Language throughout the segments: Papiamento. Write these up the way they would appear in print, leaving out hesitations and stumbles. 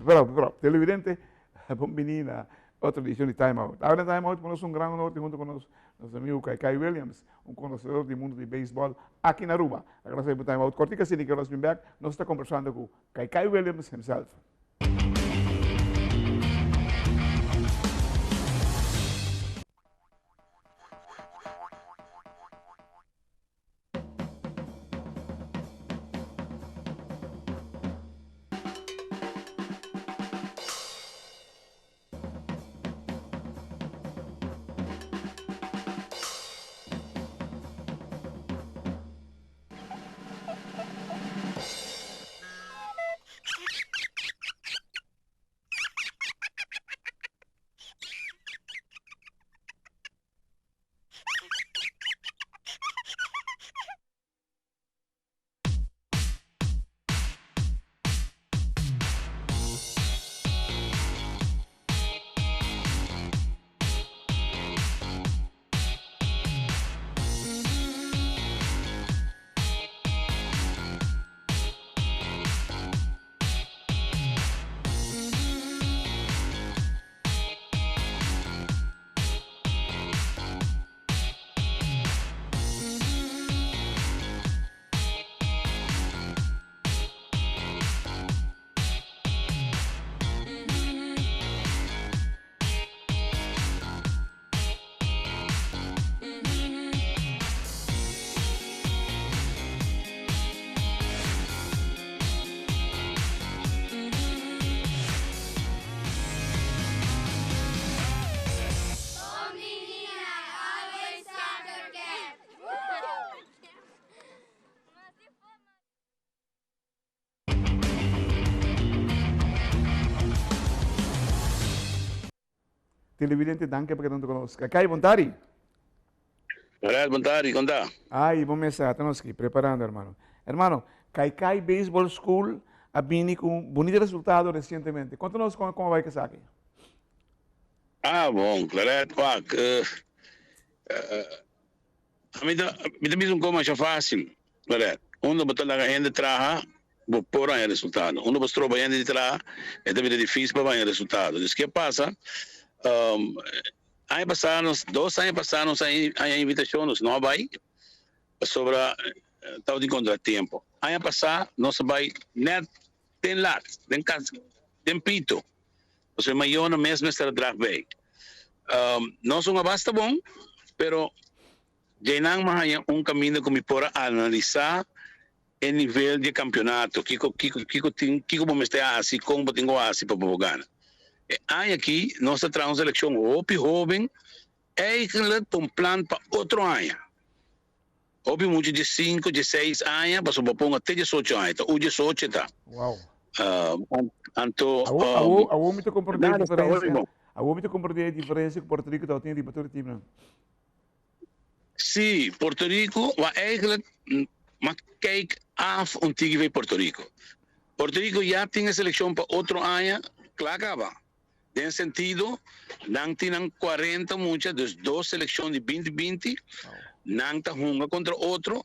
Preparado, preparado. Televidente, bon bini na otro edicion di Time Out. Awe na Time Out nos un gran honor di hunto cu nos, nos amigo Kai Kai Williams, un conocedor di mundo di baseball aki na Aruba. Agradecer pa Time Out. Cortica asina que nos bin back, nos ta conversando cu Kai Kai Williams himself. Televidente, danki pa keda con nos. Kai, bon tardi. Alright, bon tardi, con ta? Ay, bon mesa, estamos aquí preparando, hermano. Hermano, Kai Kai Baseball School a bini cu un bonito resultado recientemente. Contanos con, con bai esaki. Ah, bon, Claret, wak. Uh, uh, mi ta, mi ta bisa un koma masha fácil, Claret. Uno bo ta laga hende traha, bo por haña resultado. Uno bo stroba hende di traha, e ta bira difícil pa haña resultado. Dus ke pasa? Um, aña pasá nos, dos aña pasá nos a haña invitashon, nos no a bai, pasobra tabatin kontratiempo. Aña pasá nos a bai nèt den lat, den kas, den pito. Pasobra e mayornan mes mester a drag bei. Um, nos un a basta bon, pero djeinan mi a haña un kaminda ku mi por a analisá e nivel di e kampionato, kiko kiko kiko tin kiko bo mester hasi, kon bo tin ku hasi pa bo gana. E aña aki nos ta traha un selekshon hopi hoben, eigenlik pa un plan pa otro aña. Hopi mucha di sinku, di seis aña, pasobra bo ponga te diesocho aña, ta u diesocho ta. Wow. Anto Awo, awo, awo mi ta komprendé e diferensia, awo mi ta komprendé e diferensia ku Puerto Rico tabatin riba tur e timnan. Sí, Puerto Rico, wa eigenlijk ma kijk af un tiki bij Puerto Rico. Puerto Rico ya tin e seleccion pa otro aña kla kaba. Den sentido, nan tin nan 40 mucha, dus dos seleccion di binti binti, nan ta hunga contra otro,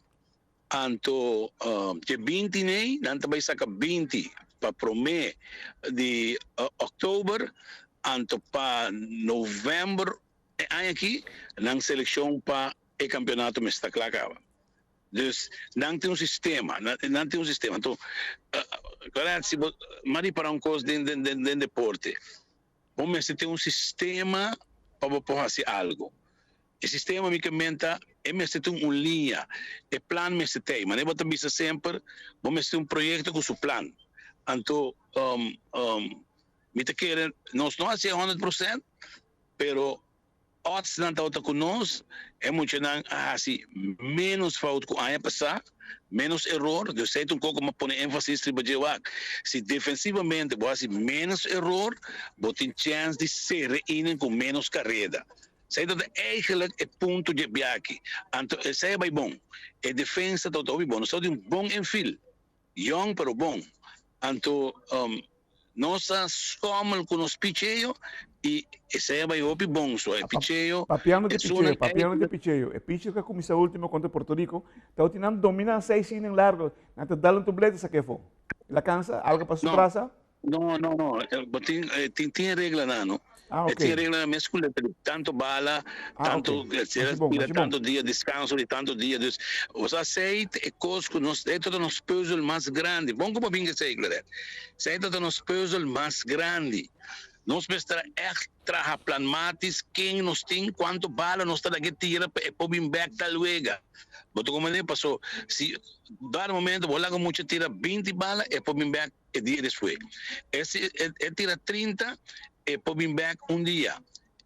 anto dje binti nei nan ta bay saca binti pa prome di october, anto pa november E aña aki nan seleccion pa e campeonato mester ta cla caba. Dus nan tin un sistema, nan tin un sistema. Anto, claro, si bo mas ripara un cos den den den deporte, bo mester tin un sistema pa bo por haci algo. E sistema mi ke menta e mester tin un liña, e plan mester tei. Manera bo ta bisa semper, bo mester tin un proyecto cu su plan. Anto, mi ta kere nos no haci e honderd procent, Pero oddsnan tabata ku nos, e muchanan a hasi ménos fout ku aña pasá, ménos eror, dus esei ta un kos ku mi a pone énfasis riba dje wak. Si defensivamente bo hasi ménos eror, bo tin chèns di sera inning ku ménos kareda. Esei tabata eigentlik e punto dje biaha. Anto esei a bai bon. E defensa tabata hopi bon. Nos tabatin un bon infield, yòn pero bon. Anto Nos a skommel ku nos picheo i esei a bai hopi bon. So e picheo. Papiando di picheo, papiando di picheo. E picher ku a kuminsá último kontra Puerto Rico tabata tin nan dominá seis inning largo. Nan ta dal un tublete sa kefo. El a kansa? Algo pasa su brasa? No, no, no. Bo tin, tin, tin reglanan, no? Ah, E ok. tin reglanan mes ku letra. Tanto bala, Ah, tanto, ok. eh, Masha bon, tira masha bon. tanto dia, descanso di tanto dia. Dus, bo sa esei ta e kos ku nos, e ta nos puzzel mas grandi. Bon ku bo bin esei, Claret. Esei ta nos puzzel mas grandi. Nos mester a ègt traha planmatis ken nos tin, kuantu bala nos ta laga tira pa e por bin bèk tal wega. Bo ta komprendé? Paso si dado momento bo laga mucha tira 20 bala, e por bin bèk e dia despues. E si e tira 30, e por bin bèk un dia.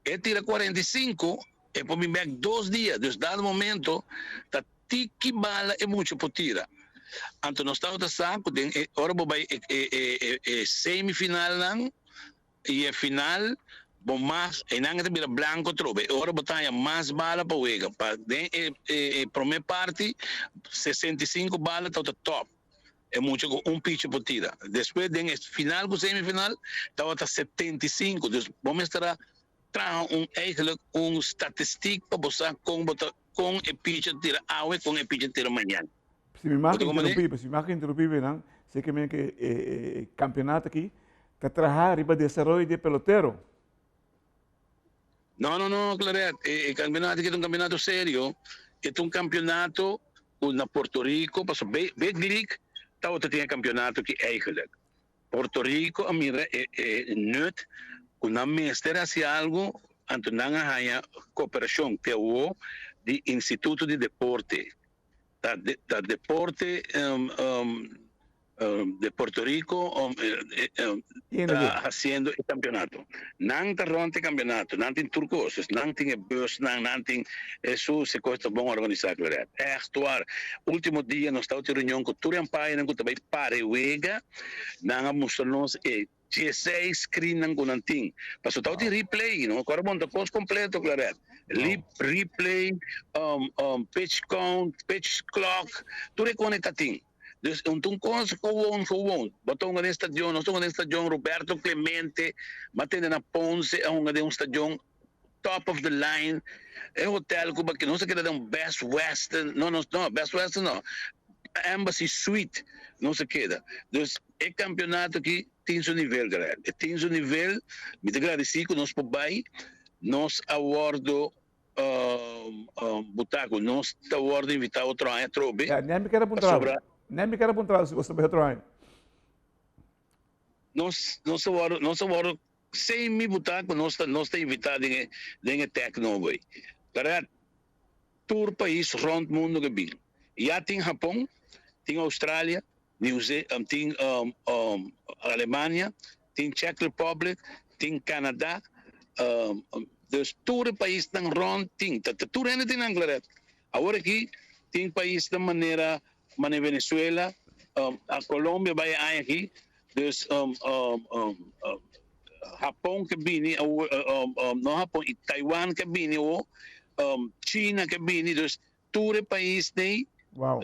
E tira 45, e por bin bèk dos dia. Dus dado momento ta tiki bala e mucha por tira. Anto nos tabata sa ku den e ora bo bai e semifinalnan i e final bo mas einan e ta bira blanko atrobe. E ora bo ta haña mas bala pa wega. Pa den e prome parti 65 bala tabata top. E mucha ku un pichi por tira. Despues den e final ku semifinal tabata 75. Dus bo mester a traha un eigenlijk un statistiek pa bo sa kon bo ta kon e pichi a tira awe kon e pichi a tira mañan. Si mi mag Bo ta komprendé? interrumpí, si mi mag interrumpí nan, si ke men ke e campeonato aki ta traha riba desaroyo di e pelotero. No, no, no, Claret, e campeonato aki ta un campeonato serio, e ta un campeonato ku na Puerto Rico, pasobra Big League tabata tin e campeonato aki eigenlijk. Puerto Rico a mira e e nut ku nan mester hasi algu, anto nan a haña koperashon te awo di Instituto di Deporte. Ta ta deporte de Puerto Rico ta hasiendo e kampeonato. Nan ta rònt e kampeonato, nan tin tur kos, dus nan tin e busnan, nan tin esun, e kos ta bon organisá, Claret. Ègt waar. Último dia nos tabatin reunion ku tur e ampayanan ku ta bai para e wega, nan a mustra nos e dieseis screennan ku nan tin. Pasobra tabatin replay, no? Kòrda bon, ta kos kompleto, Claret. Replay, pitch count, pitch clock, tur e kos ta tin. Dus un ta un kos gewoon gewoon. Bo ta hunga den stadion, nos ta hunga den stadion Roberto Clemente, bo a tende na Ponce a hunga den un stadion top of the line, e hotel cu baki nos a keda den un Best Western, no nos no Best Western no, Embassy Suite nos a keda. Dus e campeonato aki tin su nivel Gael, e tin su nivel, mi ta gradeci cu nos por bay, nos a wordo buta cu nos ta wordo invita otro aña atrobe. Ja, nen mi kere puntra bo, Pasobra nen mi kere puntra bo si bo ta bay otro aña. Nos nos a wordo nos a wordo Sin mi buta cu nos ta nos ta invita den e den e tech nobo ey. Para tur pais rond mundo ke bin. Ya tin Japon, tin Australia, New Ze tin Alemania, tin Czech Republic, tin Canada, dus tur e paisnan rond tin. Ta tur hende tin nan Claret. Awor aki tin paisnan manera manera Venezuela, Colombia bay e aña aki, dus Japon ke bini awor, no Japon, y Taiwan ke bini awor, China ke bini, dus tur e pais nei, Wow.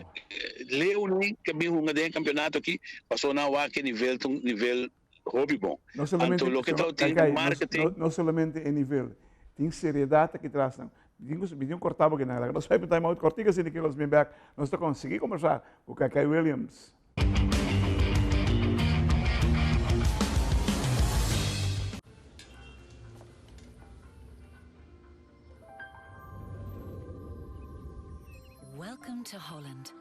leu nei ke bin hunga den e campeonato aki, pasobra nan a wak e nivel ta un nivel hopi bon. No solamente, Anto loke ta tin Kai, no, marketing. no, no solamente e nivel, tin seriedad aki tras nan. Mi tin ku, mi tin ku kortá bo kinan. Laga nos bai pa un time out kòrtiku asina ki los bin bèk. Nos ta konsiguí kombersá ku Kai Williams. Welcome to Holland.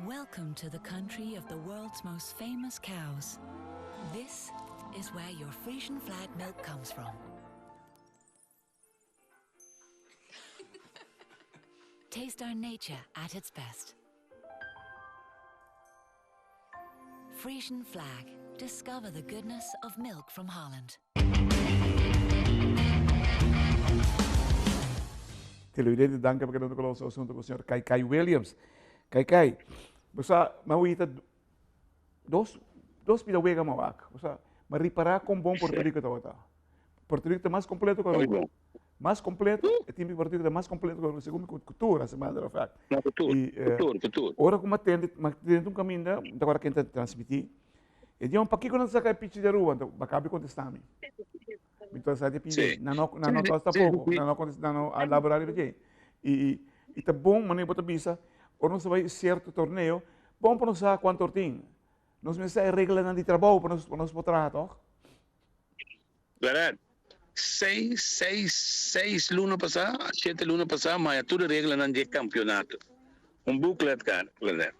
Welcome to the country of the world's most famous cows. This is where your Frisian flag milk comes from. Taste our nature at its best. Frisian flag. Discover the goodness of milk from Holland. Televidente, danki pa keda huntu ku nos asuntu ku señor Kai Kai Williams. Kai Kai, bo sa, mi a wita dos, dos pida wega mi a wak. Bo sa, mi a ripará kon bon Puerto Rico tabata. Puerto Rico ta mas kompleto ku Aruba. Mas kompleto, e tim di Puerto Rico ta mas kompleto ku Aruba, segun mi kultura, as a matter of fact. No, kultura, I, eh, kultura, kultura. Ora ku mi a tende, mi a tende un kaminda, mi ta kòrda ken ta transmití, e di, Pakiko nan ta saka e pichi di Aruba? Anto, bo a kaba di kontestá mi. Mi ta sa di pidi, Sí. nan no, nan no Sí, tosta sí, poko, sí. nan no kontestá, nan no a laborá riba dje. I, i, i ta bon manera bo ta bisa, ora nos ta bai sierto torneo, bon pa nos sa kuantu or tin. Nos mester sa e reglanan di trabou pa nos pa nos por traha tòg? Bèrdat. Seis, seis, seis luna pasá, shete luna pasá, maya tur e reglanan di e kampionato. Un booklet kar, Claudette.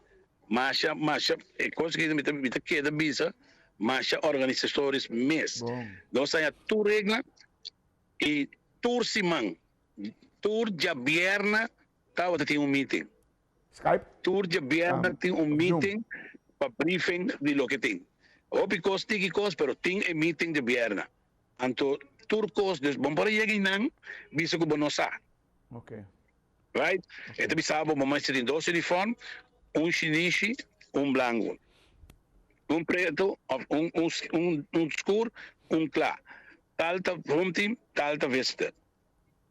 Masha, masha, e kos aki mi ta, mi ta keda bisa, masha organisatores mes. Bon. Nos haña tur regla i tur siman, tur djabièrnè tabata tin un meeting. Skype? Tur djabièrnè tin un Zoom. meeting pa briefing di loke tin. Hopi kos, tiki kos, pero tin e meeting djabièrnè. Anto tur kos, dus bo no por a yega einan bisa ku bo no sa. Ok. Right? E ta bisa bo, bo mester tin dos uniform, un shinishi, un blanco. Un preto of un, un, un, un skur, un kla. Tal ta home team, tal ta visitor.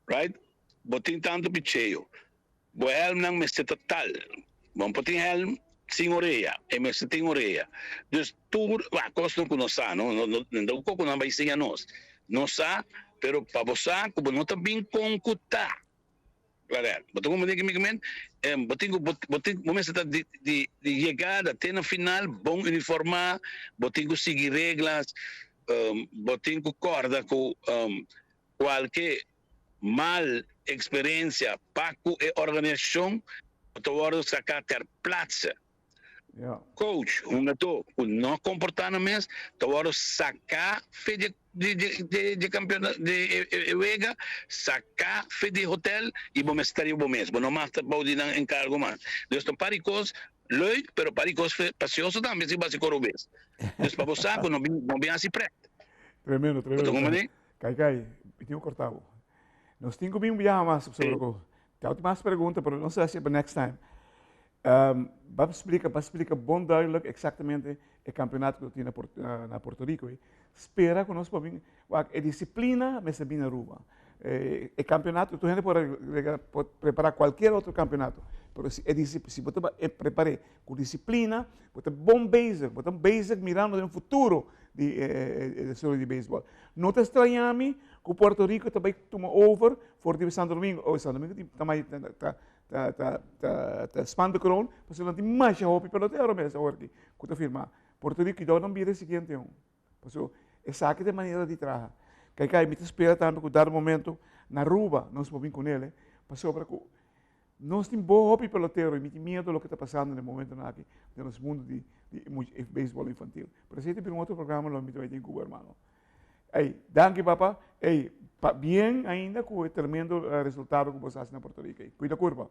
Right? Bo tin tanto picheo. Bo helmnan mester ta tal. Bo no por tin helm sin orea. E mester tin orea. Dus tur a kosnan ku nos sa, no? No, no, no ku nan bai siña nos. Nos sa, pero pa bo sa ku bo no ta bin kon ku ta. Claret. Bo ta comprende ki mi kimen? Bo tin ku, bo, bo tin, bo mester ta di, di, di yegada te na final bon uniformá, bo tin ku sigui reglas, bo tin ku kòrda ku kualke mal eksperensia pa ku e organisashon bo ta wòrdu saká ter plaatse. Coach, hungadó ku no komportá nan mes ta wòrdu saká fe di di kampionato di e wega, saká fe di hotel i bo mester ta riba bo mes. Bo no mas ta bou di nan enkargo mas. Dus ta un par di kos leuk pero par di kos pasioso tambe si bo hasi kos robes. Dus pa bo sa ku no bin hasi prèt. Tremendo, Bo ta tremendo. komprendé? Kai Kai, mi tin ku kortá bo. Nos tin ku bin un biaha mas sobre ku. Ta tin mas pregunta pero nos a hasi pa next time. Ba splika, ba splika bon duidelijk exactamente e campeonato ku tin na na Puerto Rico ei. Spera ku nos por bin, wak e disiplina mester bin Aruba. E campeonato, tur hende por por prepara cualkier otro campeonato, pero si e si bo ta prepar'é ku disiplina, bo ta bon bezig, bo ta bezig mirando den futuro di e desaroyo di beisbòl. No ta straña mi ku Puerto Rico ta bai tuma over for di Santo Domingo. Oh, Santo Domingo ta ta ta ta ta ta span de kroon, pasobra nan tin masha hopi pelotero mes awor aki ku ta firmá. Puerto Rico dor nan bira e siguiente un. Pasobra esaki ta e manera di traha. Kai kai mi ta spera tambe ku dado momento na Aruba nos por bin kunel, pasobra ku nos tin bo hopi pelotero i mi tin miedo loke ta pasando na e momentonan aki den nos mundo di di beisbòl infantil. Pero esei ta bira un otro programa lo mi ta bai tin ku bo hermano. Ey, danki papa. Ey, pabien ainda ku e tremendo resultado ku bo sa hasi na Puerto Rico. Kuida kurpa.